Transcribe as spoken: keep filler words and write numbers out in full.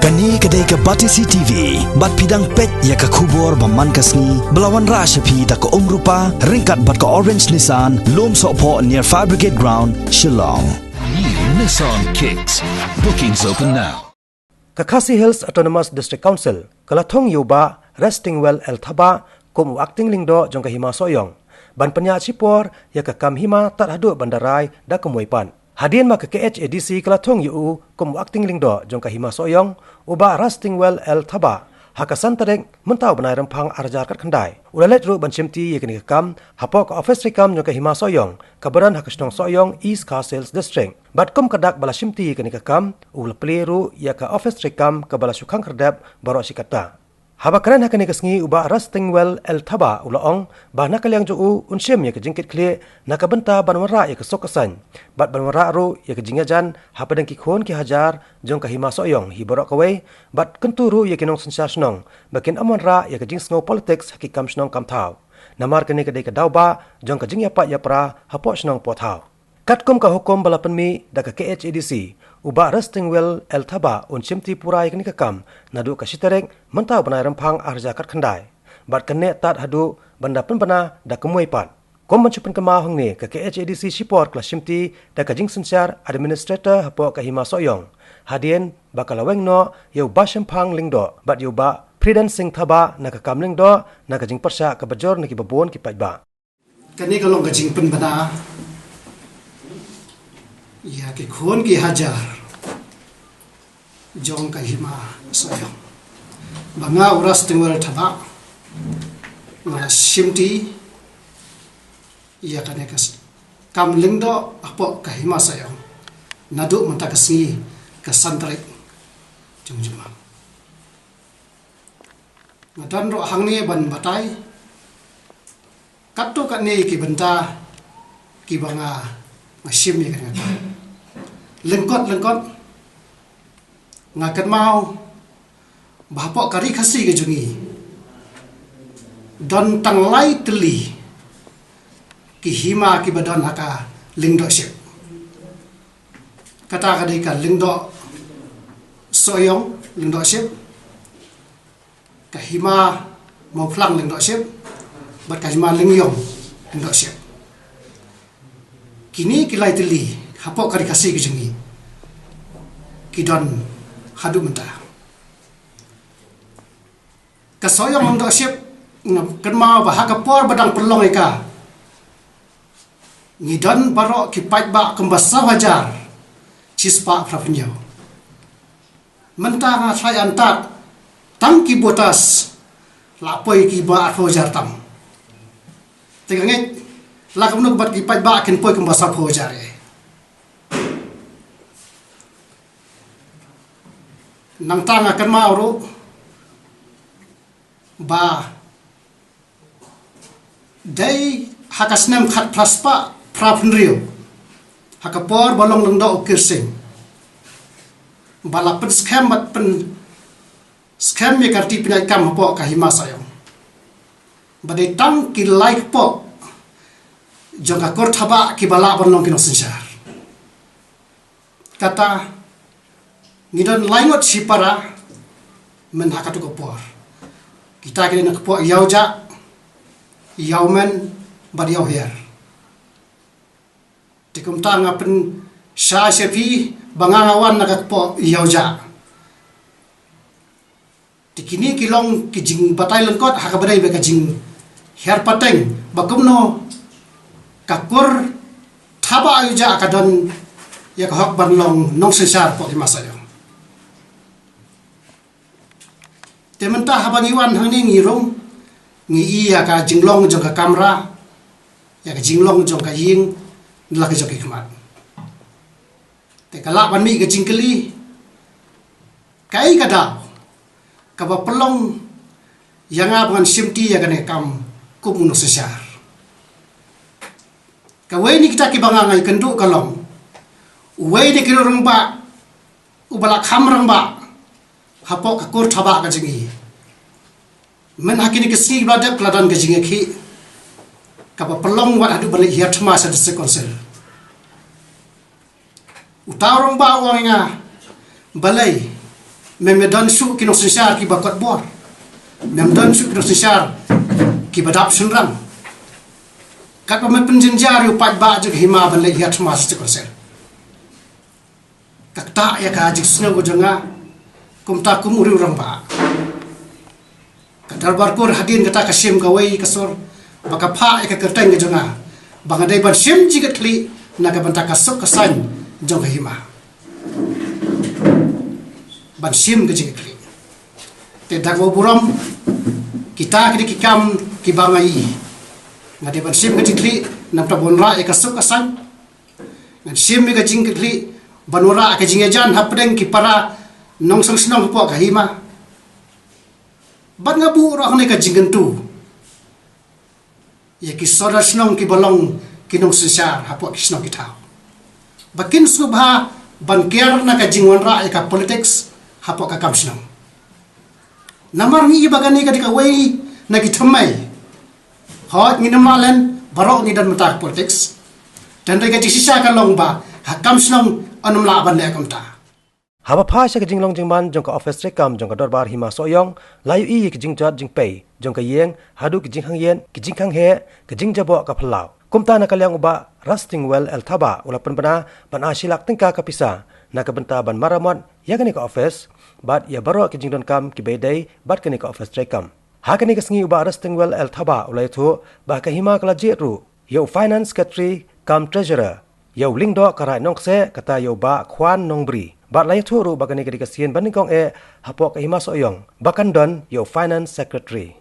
Kane ka dei ka Batesi T V, bad phi dang peit ïa ka khubor ba man ka sngi, ba la wanrah sha phi da ka Umrupa, ryngkat bad ka Orange Nissan, Lumsohphoh near Fire Brigade Ground, Shillong. New Nissan Kicks. Bookings open now. Ka Khasi Hills Autonomous District Council ka la thung ïa u Bah Restingwell L Thabah kum u Acting Lyngdoh jong ka Hima Sohiong ban pynïaid shipor ïa ka kam hima tad haduh ban da rai da ka muipat. Hadien ba ka K H A D C ka la thung ïa u kum u Acting Lyngdoh jong ka Hima Sohiong, u Bah Restingwell L Thabah, ha ka san tarik mynta u bnai Rymphang ar hajar khatkhyndai, u la leit ruh ban shimti ïa kane ka kam hapoh ka ophis treikam jong ka Hima Sohiong kaba don ha ka shnong Sohiong, East Khasi Hills District. Bad kum ka dak ba la shimti ïa kane ka kam, u la plie ruh ïa ka ophis treikam kaba la shu khang khyrdep baroh shi katta. Haba kren ha kane ka sngi, u Bah Restingwell L Thabah u la ong ba na ka liang jong u un shim ïa ka jingkitkhlieh na ka bynta ban wanrah ïa ka suk ka saiñ bad ban wanrah ruh ïa ka jingïajan hapdeng ki khun ki hajar jong ka Hima Sohiong hi baroh kawei, bad kyntu ruh ïa ki nongsynshar shnong ba kin ym wanrah ïa ka jingsngew politics ha ki kam shnong kam thaw, namar kane ka dei ka daw ba jong ka jingïapait ïapra hapoh shnong poh thaw. Katkum ka hukum ba la pynmih da ka K H A D C, u Bah Restingwell L Thabah un shimti pura ïa kane ka kam naduh ka shi tarik mynta u bnai Rymphang ar hajar khatkhyndai, bad kane tad haduh ban da pynbna da ka muipat. Kum ban shu pynkynmaw hangne, ka K H A D C shipor ka la shimti da ka jingsynshar administrator hapoh ka Hima Sohiong, hadien ba ka la weng noh ïa u Bah Shemphang Lyngdoh bad ïa u Bah Prudence Singh Thabah na ka kam Lyngdoh na ka jingpyrshah kaba jur na kiba bun ki paidbah. Kane ka long ka jingpynbna ïa ki khun ki hajar jong ka Hima Sohiong, ba nga u Restingwell Thabah nga la shimti ïa kane ka s-, kam Lyngdoh hapoh ka Hima Sohiong naduh mynta ka sngi ka san tarik jong u Jymmang. Nga don ruh hangne ban batai katto katne ki bynta kiba nga, nga shim ïa kane ka kam. Lyngkot lyngkot, nga kynmaw ba hapoh ka Ri Khasi ka jong ngi don tang lai tylli ki hima kiba don ha ka Lyngdohship. Kata ka dei ka Lyngdoh Sohiong Lyngdohship, ka Hima Mawphlang Lyngdohship, bad ka Hima Lyngiong Lyngdohship. Kine ki lai tylli hapoh ka Ri Khasi ka jong ngi ki don haduh mynta. Ka Sohiong Lyngdohship, nga kynmaw ba ha ka por ba dang pynlong ïa ka, ngi don baroh ki paidbah kumba saw hajar shispah phra phew hynñiew. Mynta nga tharai hangta tang ki voters la poi kiba arphew hajar tam. Te nga ngeit la kumno bad ki paidbah kin poi kumba saw phew hajar eh. Nangta nga kynmaw ruh ba dei ha ka snem khatphra spah phra phew hynriew, ha ka por ba long lyngdoh u Kyrsing, ba la pynskhem bad pynskhem ïa ka riti pynïaid kam hapoh ka Hima Sohiong, ba dei tang ki lai kpoh jong ka kur Thabah kiba lah ban long ki nongsynshar. Kata, ngi don lai ngut shipara myn ha katu ka por. Kita ki dei na ka kpoh Ïawjah, Ïawmen bad Ïawher. Te kumta nga pynshai sha phi ba nga nga wan na ka kpoh Ïawjah. Te kine ki long ki jingbatai lyngkot ha kaba dei bad ka jinghiar pateng ba kumno ka kur Thabah Ïawjah ka don ïa ka hok ban long nongsynshar hapoh Hima Sohiong. Te mynta haba ngi wan hangne ngi rung, ngi i ïa ka jinglong jong ka kamra, ïa ka jinglong jong ka ïing, la ka jong ki khmat. Te ka lah ban mih ka jingkylli, kaei ka daw kaba pynlong ïa nga ba ngan shimti ïa kane ka kam kum u nongsynshar? Kawei na kita kiba nga nga ïakynduh ka long, uwei na ki rangbah uba la kham rangbah hapoh ka kur Thabah ka jong ngi. Myn ha kine ki sngi ba la dep ka la don ka jingïakhih kaba pynlong wat haduh ban leit hiar thma sha District Council. Uta u rangbah u ong ïa nga, balei Mem don shuh ki nongsynshar kiba kot bor. Mem don shuh ki nongsynshar kiba dap shynrang. Katba me pynjynjar ïa u paidbah jong ka hima ban leit hiar thma District Council. Ka ktah ïa ka jingsngew ka jong nga kumta kum u riew rangbah. Ka dorbar kur hadien kata ka shim kawei ka sur ba ka phah ïa ka kyrteng ka jong nga ba nga dei ban shim jingkitkhlieh na ka bynta ka suk ka saiñ jong ka hima. Ban shim ka jingkitkhlieh. Te da kaba burom, kita ki dei ki kam kiba nga ïohi. Nga dei ban shim ka jingkitkhlieh namar ban wanrah ïa ka suk ka saiñ. Ngan shim ïa ka jingkitkhlieh ban wanrah ka jingïajan hapdeng ki para nongshong shnong hapoh ka hima. Bad nga buh ruh hangne ka jingkyntu ïa ki sordar shnong kiba long ki nongsynshar hapoh ki shnong ki thaw ba kin sngewbha ban kiar na ka jingwanrah ïa ka politics hapoh ka kam shnong. Namar ngi ïohi ba kane ka dei kawei na ki thymmai. Hooid, ngin ym lah len baroh ngi don mynta ka politics. Te hynrei ka jingshisha ka long ba ha kam shnong yn ym lah ban leh kumta. Haba phai sha ka jinglong jingman jong ka ophis treikam jong ka dorbar hima Sohiong, la ïohi ïa ka jingjot jingpei jong ka ïing haduh ki jingkhang ïit, ki jingkhang heh, ka jingjaboh ka phyllaw. Kumta na ka liang u Bah Rastingwell L Thabah u la pynbna ban ai shi lak tyngka ka pisa na ka bynta ban maramot ïa kane ka ophis bad ïa baroh ki jingdonkam kiba ïadei bad kane ka ophis treikam. Ha kane ka sngi u Bah Rastingwell L Thabah u la ïathuh ba ka hima ka la jied ruh ïa u Finance Secretary cum Treasurer, ïa u Lyngdoh Karaï Nongkseh, kata ïa u Bah Khwan Nongbri. Bad la ïathuh ruh ba kane ka dei ka sien ba nyngkong eh hapoh ka hima Sohiong ba kan don ïa u Finance Secretary.